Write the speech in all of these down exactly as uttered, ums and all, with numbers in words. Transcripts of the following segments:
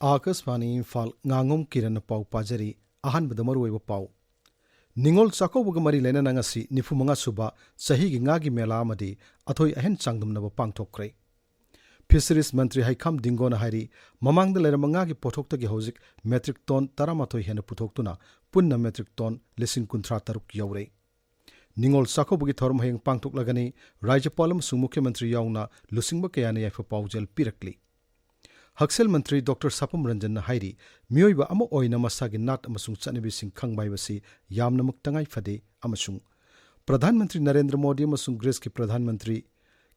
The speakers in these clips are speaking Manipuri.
ꯑꯥꯀꯥꯁꯕꯥꯅꯤ ꯏꯝꯐꯥꯜ, ꯉꯥꯉꯣꯝ ꯀꯤꯔꯟꯅ ꯄꯥꯎ ꯄꯥꯖꯔꯤ꯫ ꯑꯍꯥꯟꯕꯗ ꯃꯔꯨꯑꯣꯏꯕ ꯄꯥꯎ꯫ ꯅꯤꯉꯣꯜ ꯆꯥꯛꯀꯧꯕꯒ ꯃꯔꯤ ꯂꯩꯅꯅ ꯉꯁꯤ ꯅꯤꯐꯨ ꯃꯉꯥ ꯁꯨꯕ ꯆꯍꯤꯒꯤ ꯉꯥꯒꯤ ꯃꯦꯂꯥ ꯑꯃꯗꯤ ꯑꯊꯣꯏ ꯑꯍꯦꯟ ꯆꯥꯡꯗꯝꯅꯕ ꯄꯥꯡꯊꯣꯛꯈ꯭ꯔꯦ꯫ ꯐꯤꯁꯔꯤꯁ ꯃꯟꯇ꯭ꯔꯤ ꯍꯩꯈꯥꯝ ꯗꯤꯡꯒꯣꯅ ꯍꯥꯏꯔꯤ, ꯃꯃꯥꯡꯗ ꯂꯩꯔꯝꯕ ꯉꯥꯒꯤ ꯄꯣꯠꯊꯣꯛꯇꯒꯤ ꯍꯧꯖꯤꯛ ꯃꯦꯇ꯭ꯔꯤꯛ ꯇꯣꯟ ꯇꯔꯥꯃꯥꯊꯣꯏ ꯍꯦꯟꯅ ꯄꯨꯊꯣꯛꯇꯨꯅ ꯄꯨꯟꯅ ꯃꯦꯇ꯭ꯔꯤꯛ ꯇꯣꯟ ꯂꯤꯁꯤꯡ ꯀꯨꯟꯊ꯭ꯔꯥ ꯇꯔꯨꯛ ꯌꯧꯔꯦ꯫ ꯅꯤꯉꯣꯜ ꯆꯥꯛꯀꯧꯕꯒꯤ ꯊꯧꯔꯝ ꯍꯌꯦꯡ ꯄꯥꯡꯊꯣꯛꯂꯒꯅꯤ꯫ ꯔꯥꯖ꯭ꯌꯄꯥꯜ ꯑꯃꯁꯨꯡ ꯃꯨꯈ꯭ꯌ ꯃꯟꯇ꯭ꯔꯤ ꯌꯥꯎꯅ ꯂꯨꯆꯤꯡꯕ ꯀꯌꯥꯅ ꯌꯥꯏꯐ ꯄꯥꯎꯖꯦꯜ ꯄꯤꯔꯛꯂꯤ꯫ ꯍꯛꯁꯦꯜ ꯃꯟꯇ꯭ꯔꯤ ꯗꯣꯛꯇꯔ ꯁꯥꯄꯝ ꯔꯟꯖꯟꯅ ꯍꯥꯏꯔꯤ, ꯃꯤꯑꯣꯏꯕ ꯑꯃ ꯑꯣꯏꯅ ꯃꯁꯥꯒꯤ ꯅꯥꯠ ꯑꯃꯁꯨꯡ ꯆꯠꯅꯕꯤꯁꯤꯡ ꯈꯪꯕ ꯍꯥꯏꯕꯁꯤ ꯌꯥꯝꯅꯃꯛ ꯇꯉꯥꯏ ꯐꯗꯦ ꯑꯃꯁꯨꯡ ꯄ꯭ꯔꯙꯥꯟ ꯃꯟꯇ꯭ꯔꯤ ꯅꯔꯦꯟꯗ꯭ꯔ ꯃꯣꯗꯤ ꯑꯃꯁꯨꯡ ꯒ꯭ꯔꯤꯁꯀꯤ ꯄ꯭ꯔꯙꯥꯟ ꯃꯟꯇ꯭ꯔꯤ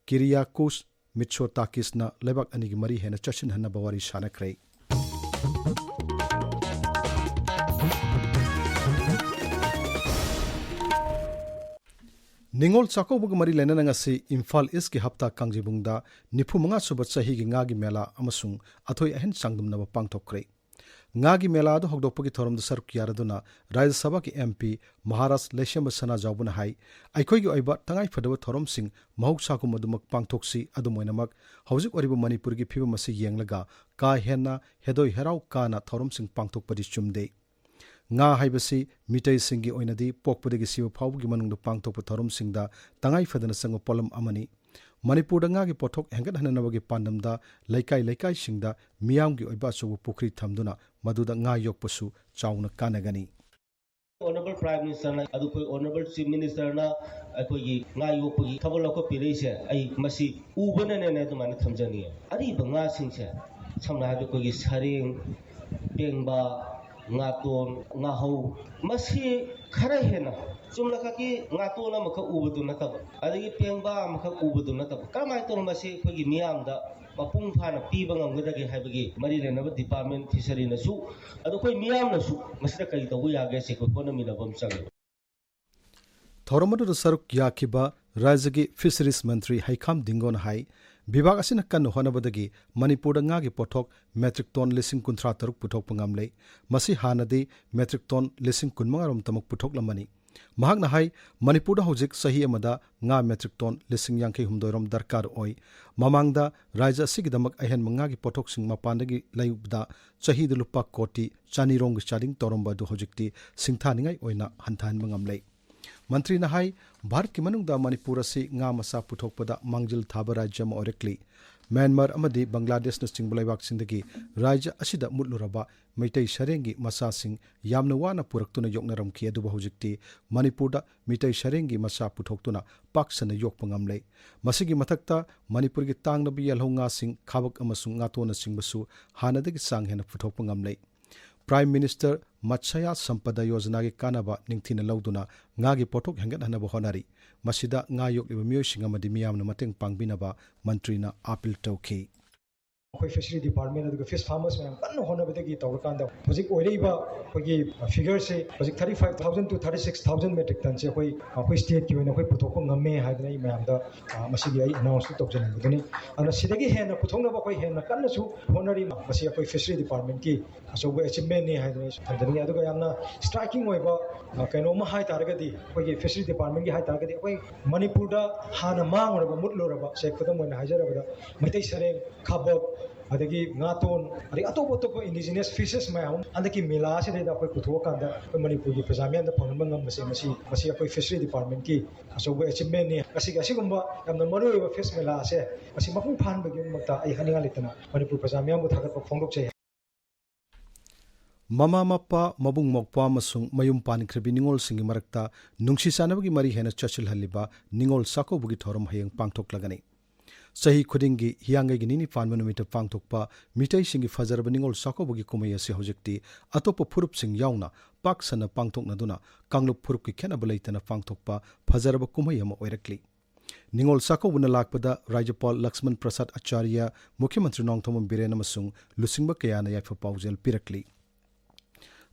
ꯀꯤꯔꯤꯌꯥꯀꯣꯁ ꯃꯤꯠꯁꯣꯇꯥꯀꯤꯁꯅ ꯂꯩꯕꯥꯛ ꯑꯅꯤꯒꯤ ꯃꯔꯤ ꯍꯦꯟꯅ ꯆꯠꯁꯤꯟꯍꯟꯅꯕ ꯋꯥꯔꯤ ꯁꯥꯅꯈ꯭ꯔꯦ꯫ ꯅꯤꯉꯣꯜ ꯆꯥꯛꯀꯧꯕꯒ ꯃꯔꯤ ꯂꯩꯅꯅ ꯉꯁꯤ ꯏꯝꯐꯥꯜ ꯏꯁꯀꯤ ꯍꯞꯇꯥ ꯀꯥꯡꯖꯩꯕꯨꯡꯗ ꯅꯤꯐꯨ ꯃꯉꯥ ꯁꯨꯕ ꯆꯍꯤꯒꯤ ꯉꯥꯒꯤ ꯃꯦꯂꯥ ꯑꯃꯁꯨꯡ ꯑꯊꯣꯏ ꯑꯍꯦꯟ ꯆꯥꯡꯗꯝꯅꯕ ꯄꯥꯡꯊꯣꯛꯈ꯭ꯔꯦ꯫ ꯉꯥꯒꯤ ꯃꯦꯂꯥ ꯑꯗꯨ ꯍꯧꯗꯣꯛꯄꯒꯤ ꯊꯧꯔꯝꯗ ꯁꯔꯨꯛ ꯌꯥꯔꯗꯨꯅ ꯔꯥꯖ꯭ꯌ ꯁꯚꯥꯒꯤ ꯑꯦꯝ ꯄꯤ ꯃꯍꯥꯔꯥꯖ ꯂꯩꯁꯦꯝꯕ ꯁꯅꯥꯖꯥꯎꯕꯅ ꯍꯥꯏ, ꯑꯩꯈꯣꯏꯒꯤ ꯑꯣꯏꯕ ꯇꯉꯥꯏꯐꯗꯕ ꯊꯧꯔꯝꯁꯤꯡ ꯃꯍꯧꯁꯥꯒꯨꯝ ꯑꯗꯨꯃꯛ ꯄꯥꯡꯊꯣꯛꯁꯤ꯫ ꯑꯗꯨꯝ ꯑꯣꯏꯅꯃꯛ, ꯍꯧꯖꯤꯛ ꯑꯣꯏꯔꯤꯕ ꯃꯅꯤꯄꯨꯔꯒꯤ ꯐꯤꯕꯝ ꯑꯁꯤ ꯌꯦꯡꯂꯒ ꯀꯥ ꯍꯦꯟꯅ ꯍꯦꯗꯣꯏ ꯍꯦꯔꯥꯎ ꯀꯥꯅ ꯊꯧꯔꯝꯁꯤꯡ ꯄꯥꯡꯊꯣꯛꯄꯗꯤ ꯆꯨꯝꯗꯦ꯫ ꯉꯥ ꯍꯥꯏꯕꯁꯤ ꯃꯤꯇꯩꯁꯤꯡꯒꯤ ꯑꯣꯏꯅꯗꯤ ꯄꯣꯛꯄꯗꯒꯤ ꯁꯤꯕ ꯐꯥꯎꯕꯒꯤ ꯃꯅꯨꯡꯗ ꯄꯥꯡꯊꯣꯛꯄ ꯊꯧꯔꯝꯁꯤꯡꯗ ꯇꯉꯥꯏ ꯐꯗꯅ ꯆꯪꯕ ꯄꯣꯠꯂꯝ ꯑꯃꯅꯤ꯫ ꯃꯅꯤꯄꯨꯔꯗ ꯉꯥꯒꯤ ꯄꯣꯠꯊꯣꯛ ꯍꯦꯟꯒꯠꯍꯟꯅꯕꯒꯤ ꯄꯥꯟꯗꯝꯗ ꯂꯩꯀꯥꯏ ꯂꯩꯀꯥꯏꯁꯤꯡꯗ ꯃꯤꯌꯥꯝꯒꯤ ꯑꯣꯏꯕ ꯑꯆꯧꯕ ꯄꯨꯈ꯭ꯔꯤ ꯊꯝꯗꯨꯅ ꯃꯗꯨꯗ ꯉꯥ ꯌꯣꯛꯄꯁꯨ ꯆꯥꯎꯅ ꯀꯥꯟꯅꯒꯅꯤ꯫ ꯑꯣꯅꯔꯦꯕꯜ ꯄ꯭ꯔꯥꯏꯝ ꯃꯤꯅꯤꯁꯇꯔꯅ, ꯑꯗꯨ ꯑꯩꯈꯣꯏ ꯑꯣꯅꯔꯦꯕꯜ ꯆꯤꯐ ꯃꯤꯅꯤꯁꯇꯔꯅ ꯑꯩꯈꯣꯏꯒꯤ ꯉꯥ ꯌꯣꯛꯄꯒꯤ ꯊꯕꯛ ꯂꯧꯈꯠꯄꯤꯔꯛꯏꯁꯦ, ꯑꯩ ꯃꯁꯤ ꯎꯕꯅꯅꯦꯅꯦ ꯑꯗꯨꯃꯥꯏꯅ ꯊꯝꯖꯅꯤꯡꯉꯦ꯫ ꯑꯔꯤꯕ ꯉꯥꯁꯤꯡꯁꯦ, ꯁꯝꯅ ꯍꯥꯏꯔꯕꯗ ꯑꯩꯈꯣꯏꯒꯤ ꯁꯔꯦꯡ, ꯄꯦꯡꯕꯥ, ꯉꯥꯇꯣꯟ, ꯉꯥꯍꯧ, ꯃꯁꯤ ꯈꯔ ꯍꯦꯟꯅ ꯆꯨꯝꯅꯈꯛꯀꯤ ꯉꯥꯇꯣꯟ ꯑꯃꯈꯛ ꯎꯕꯗꯨ ꯅꯠꯇꯕ, ꯑꯗꯒꯤ ꯄꯦꯡꯕꯥ ꯑꯃꯈꯛ ꯎꯕꯗꯨ ꯅꯠꯇꯕ, ꯀꯔꯝꯍꯥꯏꯅ ꯇꯧꯅ ꯃꯁꯤ ꯑꯩꯈꯣꯏꯒꯤ ꯃꯤꯌꯥꯝꯗ ꯃꯄꯨꯡ ꯐꯥꯅ ꯄꯤꯕ ꯉꯝꯒꯗꯒꯦ ꯍꯥꯏꯕꯒꯤ ꯃꯔꯤ ꯂꯩꯅꯕ ꯗꯤꯄꯥꯔꯠꯃꯦꯟ ꯐꯤꯁꯔꯤꯅꯁꯨ, ꯑꯗꯣ ꯑꯩꯈꯣꯏ ꯃꯤꯌꯥꯝꯅꯁꯨ ꯃꯁꯤꯗ ꯀꯔꯤ ꯇꯧꯕ ꯌꯥꯒꯦ ꯁꯤ ꯑꯩꯈꯣꯏ ꯍꯣꯠꯅꯃꯤꯟꯅꯕ ꯑꯃ ꯆꯪꯉꯤ꯫ ꯊꯧꯔꯝ ꯑꯗꯨꯗ ꯁꯔꯨꯛ ꯌꯥꯈꯤꯕ ꯔꯥꯖ꯭ꯌꯒꯤ ꯐꯤꯁꯔꯤꯁ ꯃꯟꯇ꯭ꯔꯤ ꯍꯩꯈꯥꯝ ꯗꯤꯡꯒꯣꯅ ꯍꯥꯏ, ꯕꯤꯚꯥꯒ ꯑꯁꯤꯅ ꯀꯟꯅ ꯍꯣꯠꯅꯕꯗꯒꯤ ꯃꯅꯤꯄꯨꯔꯗ ꯉꯥꯒꯤ ꯄꯣꯠꯊꯣꯛ ꯃꯦꯇ꯭ꯔꯤꯛ ꯇꯣꯟ ꯂꯤꯁꯤꯡ ꯀꯨꯟꯊ꯭ꯔꯥ ꯇꯔꯨꯛ ꯄꯨꯊꯣꯛꯄ ꯉꯝꯂꯦ꯫ ꯃꯁꯤ ꯍꯥꯟꯅꯗꯤ ꯃꯦꯇ꯭ꯔꯤꯛ ꯇꯣꯟ ꯂꯤꯁꯤꯡ ꯀꯨꯟꯃꯉꯥ ꯔꯣꯝꯇꯃꯛ ꯄꯨꯊꯣꯛꯂꯝꯕꯅꯤ꯫ ꯃꯍꯥꯛꯅ ꯍꯥꯏ, ꯃꯅꯤꯄꯨꯔꯗ ꯍꯧꯖꯤꯛ ꯆꯍꯤ ꯑꯃꯗ ꯉꯥ metric ton ꯂꯤꯁꯤꯡ ꯌꯥꯡꯈꯩ ꯍꯨꯝꯗꯣꯏ ꯔꯣꯝ ꯗꯔꯀꯥꯔ ꯑꯣꯏ꯫ ꯃꯃꯥꯡꯗ ꯔꯥꯖ꯭ꯌ ꯑꯁꯤꯒꯤꯗꯃꯛ ꯑꯍꯦꯟꯕ ꯉꯥꯒꯤ ꯄꯣꯠꯊꯣꯛꯁꯤꯡ ꯃꯄꯥꯟꯗꯒꯤ ꯂꯩꯕꯗ ꯆꯍꯤꯗ ꯂꯨꯄꯥ ꯀꯣꯇꯤ ꯆꯅꯤ ꯔꯣꯝꯒꯤ ꯆꯥꯗꯤꯡ ꯇꯧꯔꯝꯕ ꯑꯗꯨ ꯍꯧꯖꯤꯛꯇꯤ ꯁꯤꯡꯊꯥꯅꯤꯡꯉꯥꯏ ꯑꯣꯏꯅ ꯍꯟꯊꯍꯟꯕ ꯉꯝꯂꯦ꯫ ꯃꯟꯇ꯭ꯔꯤꯅ ꯍꯥꯏ, ꯚꯥꯔꯠꯀꯤ ꯃꯅꯨꯡꯗ ꯃꯅꯤꯄꯨꯔ ꯑꯁꯤ ꯉꯥ ꯃꯆꯥ ꯄꯨꯊꯣꯛꯄꯗ ꯃꯥꯡꯖꯤꯜ ꯊꯥꯕ ꯔꯥꯖ꯭ꯌ ꯑꯃ ꯑꯣꯏꯔꯛꯂꯤ꯫ ꯃ꯭ꯌꯥꯟꯃꯥꯔ ꯑꯃꯗꯤ ꯕꯪꯒ꯭ꯂꯥꯗꯦꯁꯅꯆꯤꯡꯕ ꯂꯩꯕꯥꯛꯁꯤꯡꯗꯒꯤ ꯔꯥꯖ꯭ꯌ ꯑꯁꯤꯗ ꯃꯨꯠꯂꯨꯔꯕ ꯃꯩꯇꯩ ꯁꯔꯦꯡꯒꯤ ꯃꯆꯥꯁꯤꯡ ꯌꯥꯝꯅ ꯋꯥꯅ ꯄꯨꯔꯛꯇꯨꯅ ꯌꯣꯛꯅꯔꯝꯈꯤ, ꯑꯗꯨꯕꯨ ꯍꯧꯖꯤꯛꯇꯤ ꯃꯅꯤꯄꯨꯔꯗ ꯃꯤꯇꯩ ꯁꯔꯦꯡꯒꯤ ꯃꯆꯥ ꯄꯨꯊꯣꯛꯇꯨꯅ ꯄꯥꯛ ꯁꯟꯅ ꯌꯣꯛꯄ ꯉꯝꯂꯦ꯫ ꯃꯁꯤꯒꯤ ꯃꯊꯛꯇ ꯃꯅꯤꯄꯨꯔꯒꯤ ꯇꯥꯡꯂꯕ ꯌꯦꯜꯍꯧ ꯉꯥꯁꯤꯡ, ꯈꯥꯕꯛ ꯑꯃꯁꯨꯡ ꯉꯥꯇꯣꯟꯅꯆꯤꯡꯕꯁꯨ ꯍꯥꯟꯅꯗꯒꯤ ꯆꯥꯡ ꯍꯦꯟꯅ ꯄꯨꯊꯣꯛꯄ ꯉꯝꯂꯦ꯫ Prime Minister Matsya Sampada Yojanaꯒꯤ ꯀꯥꯟꯅꯕ ꯅꯤꯡꯊꯤꯅ ꯂꯧꯗꯨꯅ ꯉꯥꯒꯤ ꯄꯣꯠꯊꯣꯛ ꯍꯦꯟꯒꯠꯍꯟꯅꯕ ꯍꯣꯠꯅꯔꯤ꯫ ꯃꯁꯤꯗ ꯉꯥ ꯌꯣꯛꯂꯤꯕ ꯃꯤꯑꯣꯏꯁꯤꯡ ꯑꯃꯗꯤ ꯃꯤꯌꯥꯝꯅ ꯃꯇꯦꯡ ꯄꯥꯡꯕꯤꯅꯕ ꯃꯟꯇ꯭ꯔꯤꯅ ꯑꯥꯄꯤꯜ ꯇꯧꯈꯤ꯫ ꯑꯩꯈꯣꯏ ꯐꯤꯁꯔꯤ ꯗꯤꯄꯥꯔꯠꯃꯦꯟ ꯑꯗꯨꯒ ꯐꯤꯁ ꯐꯥꯔꯃꯔꯁ ꯃꯌꯥꯝ ꯀꯟꯅ ꯍꯣꯠꯅꯕꯗꯒꯤ ꯇꯧꯔꯀꯥꯟꯗ ꯍꯧꯖꯤꯛ ꯑꯣꯏꯔꯛꯏꯕ ꯑꯩꯈꯣꯏꯒꯤ ꯐꯤꯒꯔꯁꯦ ꯍꯧꯖꯤꯛ thirty five thousand to thirty six thousand metric tonꯁꯦ ꯑꯩꯈꯣꯏ, ꯑꯩꯈꯣꯏ stateꯀꯤ ꯑꯣꯏꯅ ꯑꯩꯈꯣꯏ ꯄꯨꯊꯣꯛꯄ ꯉꯝꯃꯦ ꯍꯥꯏꯗꯅ ꯑꯩ ꯃꯌꯥꯝꯗ, ꯑ, ꯃꯁꯤꯒꯤ ꯑꯩ announceꯇꯨ ꯇꯧꯖꯅꯤꯡꯕꯗꯨꯅꯤ꯫ ꯑꯗꯨꯅ ꯁꯤꯗꯒꯤ ꯍꯦꯟꯅ ꯄꯨꯊꯣꯛꯅꯕ ꯑꯩꯈꯣꯏ ꯍꯦꯟꯅ ꯀꯟꯅꯁꯨ ꯍꯣꯠꯅꯔꯤ꯫ ꯃꯁꯤ ꯑꯩꯈꯣꯏ ꯐꯤꯁꯔꯤ ꯗꯤꯄꯥꯔꯠꯃꯦꯟꯀꯤ ꯑꯆꯧꯕ achievementꯅꯤ ꯍꯥꯏꯗꯅ ꯑꯩꯁꯨ ꯊꯝꯖꯅꯤꯡꯉꯤ꯫ ꯑꯗꯨꯒ ꯌꯥꯝꯅ striking ꯑꯣꯏꯕ, ꯑ, ꯀꯩꯅꯣꯝꯃ ꯍꯥꯏ ꯇꯥꯔꯒꯗꯤ, ꯑꯩꯈꯣꯏꯒꯤ ꯐꯤꯁꯔꯤ ꯗꯤꯄꯥꯔꯠꯃꯦꯟꯒꯤ ꯍꯥꯏ ꯇꯥꯔꯒꯗꯤ, ꯑꯩꯈꯣꯏ ꯃꯅꯤꯄꯨꯔꯗ ꯍꯥꯟꯅ ꯃꯥꯡꯉꯨꯔꯕ, ꯃꯨꯠꯂꯨꯔꯕ, ꯁꯦ ꯈꯨꯗꯝ ꯑꯣꯏꯅ ꯍꯥꯏꯖꯔꯕꯗ ꯃꯩꯇꯩ ꯁꯔꯦꯡ, ꯈꯥꯕꯛ, ꯑꯗꯒꯤ ꯉꯥꯇꯣꯟ, ꯑꯗꯒꯤ ꯑꯇꯣꯞ ꯑꯇꯣꯞꯄ indigenous fishes ꯃꯌꯥꯝ ꯑꯃ ꯍꯟꯗꯛꯀꯤ ꯃꯦꯂꯥ ꯑꯁꯤꯗꯩꯗ ꯑꯩꯈꯣꯏ ꯄꯨꯊꯣꯛꯑꯀꯥꯟꯗ ꯑꯩꯈꯣꯏ ꯃꯅꯤꯄꯨꯔꯒꯤ ꯄ꯭ꯔꯖꯥ ꯃꯤꯌꯥꯝꯗ ꯐꯪꯍꯟꯕ ꯉꯝꯕꯁꯦ, ꯃꯁꯤ, ꯃꯁꯤ ꯑꯩꯈꯣꯏ ꯐꯤꯁꯔꯤ ꯗꯤꯄꯥꯔꯠꯃꯦꯟꯀꯤ ꯑꯆꯧꯕ achievementꯅꯤ꯫ ꯉꯁꯤꯒꯤ ꯑꯁꯤꯒꯨꯝꯕ ꯌꯥꯝꯅ ꯃꯔꯨꯑꯣꯏꯕ ꯐꯤꯁ ꯃꯦꯂꯥ ꯑꯁꯦ ꯃꯁꯤ ꯃꯄꯨꯡ ꯐꯥꯍꯟꯕꯒꯤꯗꯃꯛꯇ ꯑꯩ ꯍꯥꯏꯅꯤꯡꯉꯥꯏ ꯂꯩꯇꯅ ꯃꯅꯤꯄꯨꯔ ꯄ꯭ꯔꯖꯥ ꯃꯤꯌꯥꯝꯕꯨ ꯊꯥꯒꯠꯄ ꯐꯣꯡꯗꯣꯛꯆꯩ꯫ ꯃꯃꯥ ꯃꯄꯥ, ꯃꯕꯨꯡ ꯃꯧꯄ꯭ꯋꯥ ꯑꯃꯁꯨꯡ ꯃꯌꯨꯝ ꯄꯥꯟꯈ꯭ꯔꯕꯤ ꯅꯤꯉꯣꯜꯁꯤꯡꯒꯤ ꯃꯔꯛꯇ ꯅꯨꯡꯁꯤ ꯆꯥꯟꯅꯕꯒꯤ ꯃꯔꯤ ꯍꯦꯟꯅ ꯆꯠꯁꯤꯜꯍꯜꯂꯤꯕ ꯅꯤꯉꯣꯜ ꯆꯥꯛꯀꯧꯕꯒꯤ ꯊꯧꯔꯝ ꯍꯌꯦꯡ ꯄꯥꯡꯊꯣꯛꯂꯒꯅꯤ꯫ ꯆꯍꯤ ꯈꯨꯗꯤꯡꯒꯤ ꯍꯤꯌꯥꯡꯒꯩꯒꯤ ꯅꯤꯅꯤ ꯄꯥꯟꯕ ꯅꯨꯃꯤꯠꯇ ꯄꯥꯡꯊꯣꯛꯄ ꯃꯤꯇꯩꯁꯤꯡꯒꯤ ꯐꯖꯔꯕ ꯅꯤꯉꯣꯜ ꯆꯥꯛꯀꯧꯕꯒꯤ ꯀꯨꯝꯍꯩ ꯑꯁꯤ ꯍꯧꯖꯤꯛꯇꯤ ꯑꯇꯣꯞꯄ ꯐꯨꯔꯨꯞꯁꯤꯡ ꯌꯥꯎꯅ ꯄꯥꯛ ꯁꯟꯅ ꯄꯥꯡꯊꯣꯛꯅꯗꯨꯅ ꯀꯥꯡꯂꯨꯞ ꯐꯨꯔꯨꯞꯀꯤ ꯈꯦꯠꯅꯕ ꯂꯩꯇꯅ ꯄꯥꯡꯊꯣꯛꯄ ꯐꯖꯔꯕ ꯀꯨꯝꯍꯩ ꯑꯃ ꯑꯣꯏꯔꯛꯂꯤ꯫ ꯅꯤꯉꯣꯜ ꯆꯥꯛꯀꯧꯕꯅ ꯂꯥꯛꯄꯗ ꯔꯥꯖ꯭ꯌꯄꯥꯜ ꯂꯛꯁꯃꯟ ꯄ꯭ꯔꯁꯥꯗ ꯑꯆꯥꯔꯌ, ꯃꯨꯈ꯭ꯌ ꯃꯟꯇ꯭ꯔꯤ ꯅꯣꯡꯊꯣꯝꯕꯝ ꯕꯤꯔꯦꯟ ꯑꯃꯁꯨꯡ ꯂꯨꯆꯤꯡꯕ ꯀꯌꯥꯅ ꯌꯥꯏꯐ ꯄꯥꯎꯖꯦꯜ ꯄꯤꯔꯛꯂꯤ꯫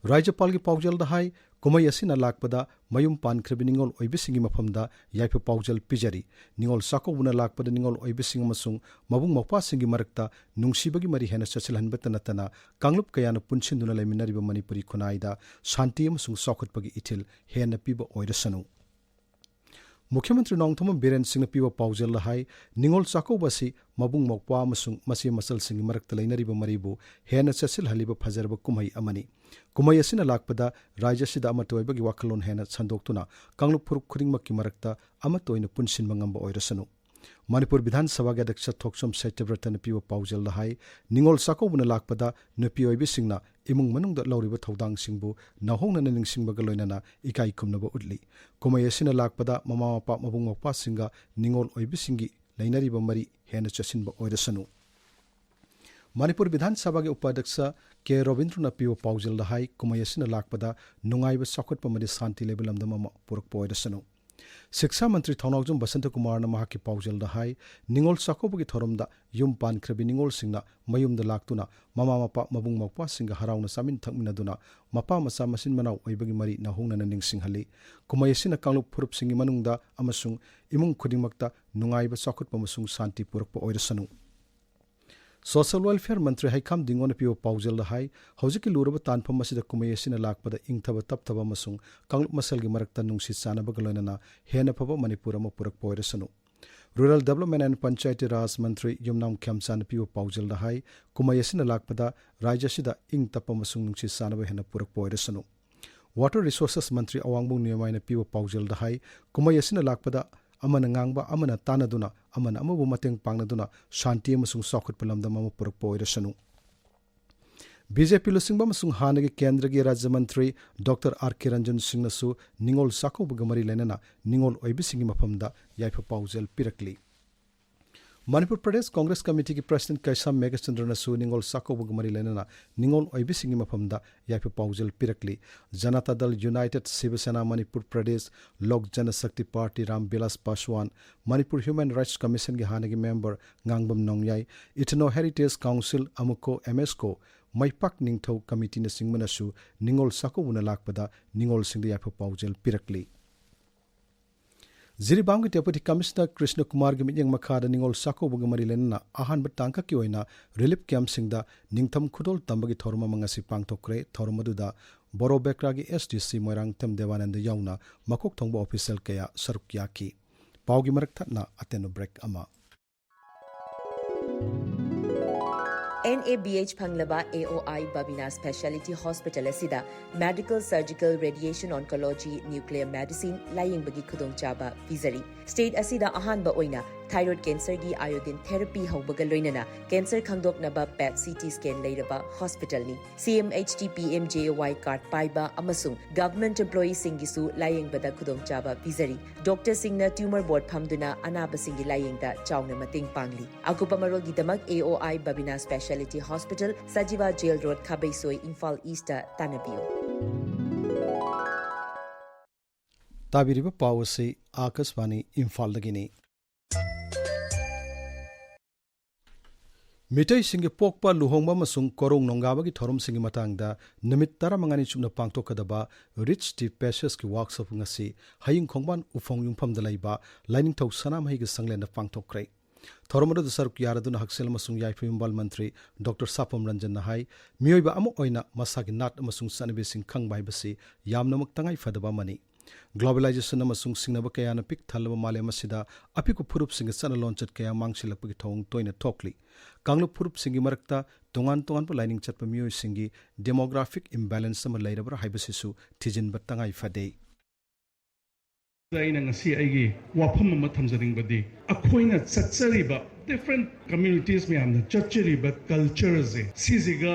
ꯔꯥꯖ꯭ꯌꯄꯥꯜꯒꯤ ꯄꯥꯎꯖꯦꯜꯗ ꯍꯥꯏ, ꯀꯨꯝꯍꯩ ꯑꯁꯤꯅ ꯂꯥꯛꯄꯗ ꯃꯌꯨꯝ ꯄꯥꯟꯈ꯭ꯔꯕꯤ ꯅꯤꯉꯣꯜ ꯑꯣꯏꯕꯤꯁꯤꯡꯒꯤ ꯃꯐꯝꯗ ꯌꯥꯏꯐ ꯄꯥꯎꯖꯦꯜ ꯄꯤꯖꯔꯤ꯫ ꯅꯤꯉꯣꯜ ꯆꯥꯛꯀꯧꯕꯅ ꯂꯥꯛꯄꯗ ꯅꯤꯉꯣꯜ ꯑꯣꯏꯕꯤꯁꯤꯡ ꯑꯃꯁꯨꯡ ꯃꯕꯨꯡ ꯃꯧꯄ꯭ꯋꯥꯁꯤꯡꯒꯤ ꯃꯔꯛꯇ ꯅꯨꯡꯁꯤꯕꯒꯤ ꯃꯔꯤ ꯍꯦꯟꯅ ꯆꯠꯁꯤꯜꯍꯟꯕꯇ ꯅꯠꯇꯅ ꯀꯥꯡꯂꯨꯞ ꯀꯌꯥꯅ ꯄꯨꯟꯁꯤꯟꯗꯨꯅ ꯂꯩꯃꯤꯟꯅꯔꯤꯕ ꯃꯅꯤꯄꯨꯔꯤ ꯈꯨꯟꯅꯥꯏꯗ ꯁꯥꯟꯇꯤ ꯑꯃꯁꯨꯡ ꯆꯥꯎꯈꯠꯄꯒꯤ ꯏꯊꯤꯜ ꯍꯦꯟꯅ ꯄꯤꯕ ꯑꯣꯏꯔꯁꯅꯨ꯫ ꯃꯨꯈ꯭ꯌ ꯃꯟꯇ꯭ꯔꯤ ꯅꯣꯡꯊꯣꯝꯕꯝ ꯕꯤꯔꯦꯟ ꯁꯤꯡꯅ ꯄꯤꯕ ꯄꯥꯎꯖꯦꯜꯗ ꯍꯥꯏ, ꯅꯤꯉꯣꯜ ꯆꯥꯛꯀꯧꯕ ꯑꯁꯤ ꯃꯕꯨꯡ ꯃꯧꯄ꯭ꯋꯥ ꯑꯃꯁꯨꯡ ꯃꯆꯦ ꯃꯆꯜꯁꯤꯡꯒꯤ ꯃꯔꯛꯇ ꯂꯩꯅꯔꯤꯕ ꯃꯔꯤꯕꯨ ꯍꯦꯟꯅ ꯆꯦꯠꯁꯤꯜꯍꯜꯂꯤꯕ ꯐꯖꯔꯕ ꯀꯨꯝꯍꯩ ꯑꯃꯅꯤ꯫ ꯀꯨꯝꯍꯩ ꯑꯁꯤꯅ ꯂꯥꯛꯄꯗ ꯔꯥꯖ꯭ꯌ ꯑꯁꯤꯗ ꯑꯃꯠꯇ ꯑꯣꯏꯕꯒꯤ ꯋꯥꯈꯜꯂꯣꯟ ꯍꯦꯟꯅ ꯁꯟꯗꯣꯛꯇꯨꯅ ꯀꯥꯡꯂꯨꯞ ꯐꯨꯔꯨꯞ ꯈꯨꯗꯤꯡꯃꯛꯀꯤ ꯃꯔꯛꯇ ꯑꯃꯠꯇ ꯑꯣꯏꯅ ꯄꯨꯟꯁꯤꯟꯕ ꯉꯝꯕ ꯑꯣꯏꯔꯁꯅꯨ꯫ ꯃꯅꯤꯄꯨꯔ ꯕꯤꯙꯥꯟ ꯁꯚꯥꯒꯤ ꯑꯗ꯭ꯌꯛꯁ ꯊꯣꯛꯆꯣꯝ ꯁꯇ꯭ꯌꯕ꯭ꯔꯇꯅ ꯄꯤꯕ ꯄꯥꯎꯖꯦꯜꯗ ꯍꯥꯏ, ꯅꯤꯉꯣꯜ ꯆꯥꯛꯀꯧꯕꯅ ꯂꯥꯛꯄꯗ ꯅꯨꯄꯤ ꯑꯣꯏꯕꯤꯁꯤꯡꯅ ꯏꯃꯨꯡ ꯃꯅꯨꯡꯗ ꯂꯧꯔꯤꯕ ꯊꯧꯗꯥꯡꯁꯤꯡꯕꯨ ꯅꯧꯍꯧꯅꯅ ꯅꯤꯡꯁꯤꯡꯕꯒ ꯂꯣꯏꯅꯅ ꯏꯀꯥꯏ ꯈꯨꯝꯅꯕ ꯎꯠꯂꯤ꯫ ꯀꯨꯝꯍꯩ ꯑꯁꯤꯅ ꯂꯥꯛꯄꯗ ꯃꯃꯥ ꯃꯄꯥ ꯃꯕꯨꯡ ꯃꯧꯄ꯭ꯋꯥꯁꯤꯡꯒ ꯅꯤꯉꯣꯜ ꯑꯣꯏꯕꯤꯁꯤꯡꯒꯤ ꯂꯩꯅꯔꯤꯕ ꯃꯔꯤ ꯍꯦꯟꯅ ꯆꯦꯠꯁꯤꯟꯕ ꯑꯣꯏꯔꯁꯅꯨ꯫ ꯃꯅꯤꯄꯨꯔ ꯕꯤꯙꯥꯟ ꯁꯚꯥꯒꯤ ꯎꯄꯥꯙ꯭ꯌꯛꯁ ꯀꯦ ꯔꯣꯕꯤꯟꯗ꯭ꯔꯅ ꯄꯤꯕ ꯄꯥꯎꯖꯦꯜꯗ ꯍꯥꯏ, ꯀꯨꯝꯍꯩ ꯑꯁꯤꯅ ꯂꯥꯛꯄꯗ ꯅꯨꯡꯉꯥꯏꯕ, ꯆꯥꯎꯈꯠꯄ ꯑꯃꯗꯤ ꯁꯥꯟꯇꯤ ꯂꯩꯕ ꯂꯝꯗꯝ ꯑꯃ ꯄꯨꯔꯛꯄ ꯑꯣꯏꯔꯁꯅꯨ꯫ ꯁꯤꯛꯁꯥ ꯃꯟꯇ꯭ꯔꯤ ꯊꯧꯅꯥꯎꯖꯝ ꯕꯁꯟꯇ ꯀꯨꯃꯥꯔꯅ ꯃꯍꯥꯛꯀꯤ ꯄꯥꯎꯖꯦꯜꯗ ꯍꯥꯏ, ꯅꯤꯉꯣꯜ ꯆꯥꯛꯀꯧꯕꯒꯤ ꯊꯧꯔꯝꯗ ꯌꯨꯝ ꯄꯥꯟꯈ꯭ꯔꯕꯤ ꯅꯤꯉꯣꯜꯁꯤꯡꯅ ꯃꯌꯨꯝꯗ ꯂꯥꯛꯇꯨꯅ ꯃꯃꯥ ꯃꯄꯥ ꯃꯕꯨꯡ ꯃꯧꯄ꯭ꯋꯥꯁꯤꯡꯒ ꯍꯔꯥꯎꯅ ꯆꯥꯃꯤꯟ ꯊꯛꯃꯤꯟꯅꯗꯨꯅ ꯃꯄꯥ ꯃꯆꯥ ꯃꯆꯤꯟ ꯃꯅꯥꯎ ꯑꯣꯏꯕꯒꯤ ꯃꯔꯤ ꯅꯧꯍꯧꯅꯅ ꯅꯤꯡꯁꯤꯡꯍꯜꯂꯤ꯫ ꯀꯨꯝꯍꯩ ꯑꯁꯤꯅ ꯀꯥꯡꯂꯨꯞ ꯐꯨꯔꯨꯞꯁꯤꯡꯒꯤ ꯃꯅꯨꯡꯗ ꯑꯃꯁꯨꯡ ꯏꯃꯨꯡ ꯈꯨꯗꯤꯡꯃꯛꯇ ꯅꯨꯡꯉꯥꯏꯕ, ꯆꯥꯎꯈꯠꯄ ꯑꯃꯁꯨꯡ ꯁꯥꯟꯇꯤ ꯄꯨꯔꯛꯄ ꯑꯣꯏꯔꯁꯅꯨ꯫ ꯁꯣꯁꯤꯌꯦꯜ ꯋꯦꯜꯐꯤꯌꯔ ꯃꯟꯇ꯭ꯔꯤ ꯍꯩꯈꯥꯝ ꯗꯤꯡꯒꯣꯅ ꯄꯤꯕ ꯄꯥꯎꯖꯦꯜꯗ ꯍꯥꯏ, ꯍꯧꯖꯤꯛꯀꯤ ꯂꯨꯔꯕ ꯇꯥꯟꯐꯝ ꯑꯁꯤꯗ ꯀꯨꯝꯍꯩ ꯑꯁꯤꯅ ꯂꯥꯛꯄꯗ ꯏꯪꯊꯕ, ꯇꯞꯊꯕ ꯑꯃꯁꯨꯡ ꯀꯥꯡꯂꯨꯞ ꯃꯁꯦꯜꯒꯤ ꯃꯔꯛꯇ ꯅꯨꯡꯁꯤ ꯆꯥꯟꯅꯕꯒ ꯂꯣꯏꯅꯅ ꯍꯦꯟꯅ ꯐꯕ ꯃꯅꯤꯄꯨꯔ ꯑꯃ ꯄꯨꯔꯛꯄ ꯑꯣꯏꯔꯁꯅꯨ꯫ Rural Development and Panchayati Raj ꯃꯟꯇ꯭ꯔꯤ ꯌꯨꯝꯅꯥꯝ ꯈꯦꯝꯆꯥꯟꯅ ꯄꯤꯕ ꯄꯥꯎꯖꯦꯜꯗ ꯍꯥꯏ, ꯀꯨꯝꯍꯩ ꯑꯁꯤꯅ ꯂꯥꯛꯄꯗ ꯔꯥꯖ꯭ꯌ ꯑꯁꯤꯗ ꯏꯪ ꯇꯞꯄ ꯑꯃꯁꯨꯡ ꯅꯨꯡꯁꯤ ꯆꯥꯟꯅꯕ ꯍꯦꯟꯅ ꯄꯨꯔꯛꯄ ꯑꯣꯏꯔꯁꯅꯨ꯫ Water Resources ꯃꯟꯇ꯭ꯔꯤ ꯑꯋꯥꯡꯕꯝ ꯅꯤꯌꯃꯥꯏꯅ ꯄꯤꯕ ꯄꯥꯎꯖꯦꯜꯗ ꯍꯥꯏ, ꯀꯨꯝꯍꯩ ꯑꯁꯤꯅ ꯂꯥꯛꯄꯗ ꯑꯃꯅ ꯉꯥꯡꯕ, ꯑꯃꯅ ꯇꯥꯟꯅꯗꯨꯅ, ꯑꯃꯅ ꯑꯃꯕꯨ ꯃꯇꯦꯡ ꯄꯥꯡꯅꯗꯨꯅ ꯁꯥꯟꯇꯤ ꯑꯃꯁꯨꯡ ꯆꯥꯎꯈꯠꯄ ꯂꯝꯗꯝ ꯑꯃ ꯄꯨꯔꯛꯄ ꯑꯣꯏꯔꯁꯅꯨ꯫ ꯕꯤ ꯖꯦ ꯄꯤ ꯂꯨꯆꯤꯡꯕ ꯑꯃꯁꯨꯡ ꯍꯥꯟꯅꯒꯤ ꯀꯦꯟꯗ꯭ꯔꯒꯤ ꯔꯥꯖ꯭ꯌ ꯃꯟꯇ꯭ꯔꯤ ꯗꯣꯛꯇꯔ ꯑꯥꯔ ꯀꯦ ꯔꯟꯖꯟ ꯁꯤꯡꯅꯁꯨ ꯅꯤꯉꯣꯜ ꯆꯥꯛꯀꯧꯕꯒ ꯃꯔꯤ ꯂꯩꯅꯅ ꯅꯤꯉꯣꯜ ꯑꯣꯏꯕꯤꯁꯤꯡꯒꯤ ꯃꯐꯝꯗ ꯌꯥꯏꯐ ꯄꯥꯎꯖꯦꯜ ꯄꯤꯔꯛꯂꯤ꯫ ꯃꯅꯤꯄꯨꯔ ꯄ꯭ꯔꯗꯦꯁ ꯀꯣꯡꯒ꯭ꯔꯦꯁ ꯀꯃꯤꯇꯤꯒꯤ ꯄ꯭ꯔꯁꯤꯗꯦꯟꯠ ꯀꯩꯁꯥꯝ ꯃꯦꯘꯆꯟꯗ꯭ꯔꯅꯁꯨ ꯅꯤꯉꯣꯜ ꯆꯥꯛꯀꯧꯕꯒ ꯃꯔꯤ ꯂꯩꯅꯅ ꯅꯤꯉꯣꯜ ꯑꯣꯏꯕꯤꯁꯤꯡꯒꯤ ꯃꯐꯝꯗ ꯌꯥꯏꯐ ꯄꯥꯎꯖꯦꯜ ꯄꯤꯔꯛꯂꯤ꯫ Janata Dal united, Shiv Sena, Manipur Pradesh Lok Janshakti party, Ram Bilas Paswan, Manipur human rights ꯀꯃꯤꯁꯟꯒꯤ ꯍꯥꯟꯅꯒꯤ member Ngangbam Nongyai, ethno heritage council, ꯑꯃꯨꯀꯣ, ꯑꯦꯝ ꯑꯦꯁ ꯀꯣ, ꯃꯩꯄꯥꯛ ꯅꯤꯡꯊꯧ ꯀꯃꯤꯇꯤꯅꯆꯤꯡꯕꯅꯁꯨ ꯅꯤꯉꯣꯜ ꯆꯥꯛꯀꯧꯕꯅ ꯂꯥꯛꯄꯗ ꯅꯤꯉꯣꯜꯁꯤꯡꯗ ꯌꯥꯏꯐ ꯄꯥꯎꯖꯦꯜ ꯄꯤꯔꯛꯂꯤ꯫ ꯖꯤꯔꯤꯕꯥꯝꯒꯤ Deputy Commissioner ꯀ꯭ꯔꯤꯁꯅ ꯀꯨꯃꯥꯔꯒꯤ ꯃꯤꯠꯌꯦꯡ ꯃꯈꯥꯗ ꯅꯤꯉꯣꯜ ꯆꯥꯛꯀꯧꯕꯒ ꯃꯔꯤ ꯂꯩꯅꯅ ꯑꯍꯥꯟꯕ ꯇꯥꯡꯀꯛꯀꯤ ꯑꯣꯏꯅ relief campꯁꯤꯡꯗ ꯅꯤꯡꯊꯝ ꯈꯨꯗꯣꯜ ꯇꯝꯕꯒꯤ ꯊꯧꯔꯝ ꯑꯃ ꯉꯁꯤ ꯄꯥꯡꯊꯣꯛꯈ꯭ꯔꯦ꯫ ꯊꯧꯔꯝ ꯑꯗꯨꯗ ꯕꯣꯔꯣ ꯕꯦꯀ꯭ꯔꯥꯒꯤ S D C ꯃꯣꯏꯔꯥꯡꯊꯦꯝ ꯗꯦꯕꯥꯅꯟꯗ ꯌꯥꯎꯅ ꯃꯀꯣꯛ ꯊꯣꯡꯕ official ꯀꯌꯥ ꯁꯔꯨꯛ ꯌꯥꯈꯤ꯫ ꯄꯥꯎꯒꯤ ꯃꯔꯛ ꯊꯠꯅ ꯑꯇꯦꯟꯕ break ꯑꯃ꯫ N A B H ꯐꯪꯂꯕ A O I Babina Speciality Hospital ꯑꯁꯤꯗ Medical, Surgical, Radiation Oncology, Nuclear Medicine ꯂꯥꯌꯦꯡꯕꯒꯤ ꯈꯨꯗꯣꯡꯆꯥꯕ ꯄꯤꯖꯔꯤ꯫ State ꯑꯁꯤꯗ ꯑꯍꯥꯟꯕ ꯑꯣꯏꯅ thyroid cancerꯒꯤ iodine therapy ꯍꯧꯕꯒ ꯂꯣꯏꯅꯅ cancer ꯈꯪꯗꯣꯛꯅꯕ PET C T scan ꯂꯩꯔꯕ hospitalꯅꯤ꯫ C M H T P M J A Y card ꯄꯥꯏꯕ ꯑꯃꯁꯨꯡ government employeeꯁꯤꯡꯒꯤꯁꯨ ꯂꯥꯌꯦꯡꯕꯗ ꯈꯨꯗꯣꯡꯆꯥꯕ ꯄꯤꯖꯔꯤ꯫ Doctorꯁꯤꯡꯅ tumor board ꯐꯝꯗꯨꯅ ꯑꯅꯥꯕꯁꯤꯡꯒꯤ ꯂꯥꯌꯦꯡꯗ ꯆꯥꯎꯅ ꯃꯇꯦꯡ ꯄꯥꯡꯂꯤ꯫ ꯑꯀꯨꯞꯄ ꯃꯔꯣꯜꯒꯤꯗꯃꯛ A O I Babina Speciality Hospital, Sajiwa Jail Road, ꯈꯥꯕꯩꯁꯣꯏ, Imphal Eastꯇ ꯇꯥꯟꯅꯕꯤꯌꯨ꯫ ꯇꯥꯕꯤꯔꯤꯕ ꯄꯥꯎ ꯑꯁꯤ ꯑꯥꯀꯥꯁꯕꯥꯅꯤ ꯏꯝꯐꯥꯜꯗꯒꯤꯅꯤ꯫ ꯃꯤꯇꯩꯁꯤꯡꯒꯤ ꯄꯣꯛꯄ, ꯂꯨꯍꯣꯡꯕ ꯑꯃꯁꯨꯡ ꯀꯣꯔꯣꯡ ꯅꯣꯡꯒꯥꯕꯒꯤ ꯊꯧꯔꯝꯁꯤꯡꯒꯤ ꯃꯇꯥꯡꯗ ꯅꯨꯃꯤꯠ ꯇꯔꯥꯃꯉꯥꯅꯤ ꯆꯨꯞꯅ ꯄꯥꯡꯊꯣꯛꯀꯗꯕ Rich the Passageꯀꯤ workshop ꯉꯁꯤ ꯍꯌꯤꯡ ꯈꯣꯡꯕꯥꯟ ꯎꯐꯣꯡ ꯌꯨꯝꯐꯝꯗ ꯂꯩꯕ ꯂꯥꯏꯅꯤꯡꯊꯧ ꯁꯅꯥꯃꯍꯤꯒꯤ ꯁꯪꯂꯦꯟꯗ ꯄꯥꯡꯊꯣꯛꯈ꯭ꯔꯦ꯫ ꯊꯧꯔꯝ ꯑꯗꯨꯗ ꯁꯔꯨꯛ ꯌꯥꯔꯗꯨꯅ ꯍꯛꯁꯦꯜ ꯑꯃꯁꯨꯡ ꯌꯥꯏꯐ ꯌꯨꯝꯕꯥꯜ ꯃꯟꯇ꯭ꯔꯤ Doctor ꯁꯥꯄꯝ ꯔꯟꯖꯟꯅ ꯍꯥꯏ, ꯃꯤꯑꯣꯏꯕ ꯑꯃ ꯑꯣꯏꯅ ꯃꯁꯥꯒꯤ ꯅꯥꯠ ꯑꯃꯁꯨꯡ ꯆꯠꯅꯕꯤꯁꯤꯡ ꯈꯪꯕ ꯍꯥꯏꯕꯁꯤ ꯌꯥꯝꯅꯃꯛ ꯇꯉꯥꯏ ꯐꯗꯕ ꯑꯃꯅꯤ꯫ Globalization ꯑꯃꯁꯨꯡ ꯁꯤꯡꯅꯕ ꯀꯌꯥꯅ ꯄꯤꯛ ꯊꯜꯂꯕ ꯃꯥꯂꯦꯝ ꯑꯁꯤꯗ ꯑꯄꯤꯛꯄ ꯐꯨꯔꯨꯞꯁꯤꯡꯒꯤ ꯆꯠꯅ ꯂꯣꯟꯆꯠ ꯀꯌꯥ ꯃꯥꯡꯁꯤꯜꯂꯛꯄꯒꯤ ꯊꯧꯑꯣꯡ ꯇꯣꯏꯅ ꯊꯣꯛꯂꯤ꯫ ꯀꯥꯡꯂꯨꯞ ꯐꯨꯔꯨꯞꯁꯤꯡꯒꯤ ꯃꯔꯛꯇ ꯇꯣꯉꯥꯟ ꯇꯣꯉꯥꯟꯕ ꯂꯥꯏꯅꯤꯡ ꯆꯠꯄ ꯃꯤꯑꯣꯏꯁꯤꯡꯒꯤ demographic imbalance ꯑꯃ ꯂꯩꯔꯕ꯭ꯔꯥ ꯍꯥꯏꯕꯁꯤꯁꯨ ꯊꯤꯖꯤꯟꯕ ꯇꯉꯥꯏ ꯐꯗꯦ꯫ ꯑꯩꯅ ꯉꯁꯤ ꯑꯩꯒꯤ ꯋꯥꯐꯝ ꯑꯃ ꯊꯝꯖꯅꯤꯡꯕꯗꯤ, ꯑꯩꯈꯣꯏꯅ ꯆꯠꯆꯔꯤꯕ different communities ꯃꯌꯥꯝꯅ ꯆꯠꯆꯔꯤꯕ culture ꯁꯦ, ꯁꯤꯁꯤꯒ